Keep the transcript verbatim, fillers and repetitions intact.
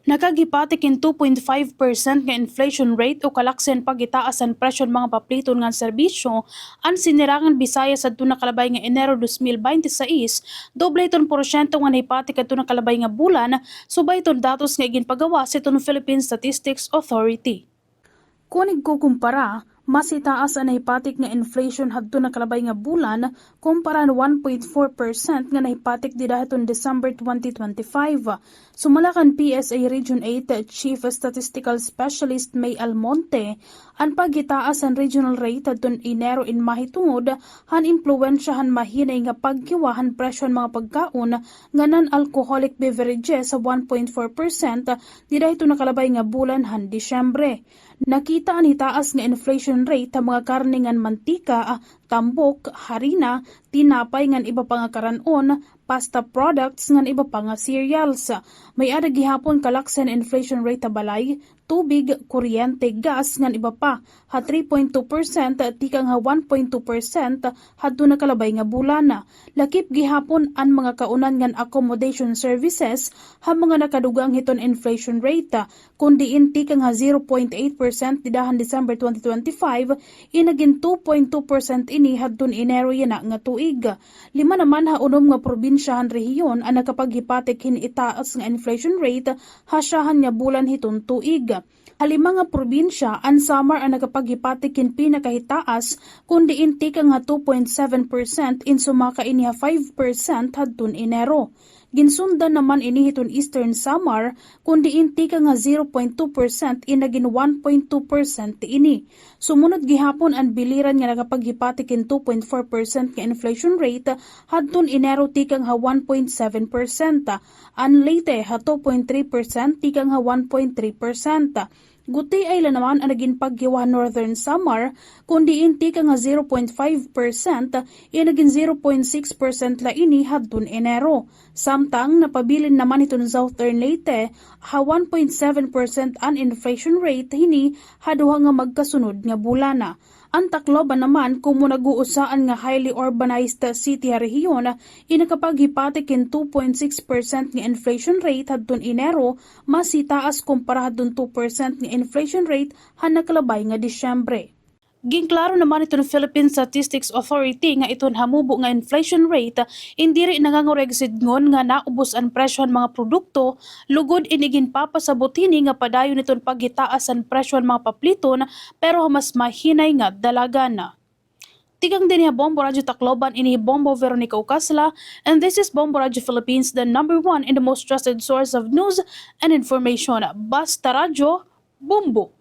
Nakaghipatik hin two point five percent nga inflation rate o kalaksi han paghitaas han presyo han mga papliton ngan serbisyo an Sinirangan Visayas hadto nakalabay nga Enero dos mil baynte sais, doble hiton porsyento nga nahipatik hadto nakalabay nga bulan, subay hiton datos nga iginpagawas hiton Philippine Statistics Authority. Kon igkukumpara, mas hitaas an nahipatik nga inflation hadto nakalabay nga bulan kumpara han one point four percent nga nahipatik dida hiton December twenty twenty-five. Sumala kan P S A Region eight Chief Statistical Specialist May Almonte, an paghitaas han regional rate hadton Enero in mahitungod han impluwensya han mahinay nga pagkiwa han presyo han mga pagkaon nga non-alcoholic beverages ha one point four percent dida hiton nakalabay nga bulan han Disyembre. Nakita an hitaas nga inflation rate ha mga karne ngan mantika, ah, tambok, harina, tinapay ngan iba pa nga karan-on, pasta products ngan iba pa nga cereals. May-ada gihapon kalaksi han inflation rate ha balay, tubig, kuryente, gas ngan iba pa, ha three point two percent tikang ha one point two percent hadto nakalabay nga bulan. Lakip gihapon an mga kaunan ngan accommodation services ha mga nakadugang hiton inflation rate. Kon diin tikang ha zero point eight percent dida han December twenty twenty-five, inagin two point two percent ini hadton Enero yana nga tuig. Lima naman ha unom nga probinsya han rehiyon an nakapaghipatik hin itaas nga inflation rate ha syahan nga bulan hiton tuig. Ha lima nga probinsya, an Samar an nakapaghipatik hin pinakahitaas, kon diin tikang ha two point seven percent in sumaka ini ha five percent hadton Enero. Ginsundan naman ini hiton Eastern Samar, kon diin tikang ha zero point two percent in nagin one point two percent ini. Sumunod gihapon an Biliran nga nakapaghipatik hin two point four percent nga inflation rate hadton Enero tikang ha one point seven percent. An Leyte ha two point three percent tikang ha one point three percent. Gutiay la naman an nagin pagkiwa ha Northern Samar, kon diin tikang ha zero point five percent, iya nagin zero point six percent la ini hadton Enero. Samtang napabilin naman hiton Southern Leyte ha one point seven percent an inflation rate hini ha duha nga magkasunod nga bulan. An Tacloban naman, komo nag-uusa an nga highly urbanized city ha rehiyon, in nakapaghipatik hin two point six percent nga inflation rate hadton Enero, mas hitaas kumpara hadton two percent nga inflation rate han nakalabay nga Disyembre. Ginklaro naman hiton Philippine Statistics Authority nga iton hamubo nga inflation rate in diri nangangahulugan nga naubos an presyo han mga produkto, lugod in iginpapasabot hini nga padayon iton paghitaas han presyo han mga papliton, pero ha mas mahinay nga dalagan. Tikang dinhi ha Bombo Radyo Tacloban, ini hi Bombo Veronica Ucasla, and this is Bombo Radyo Philippines, the number one and the most trusted source of news and information. Basta Radyo, Bombo!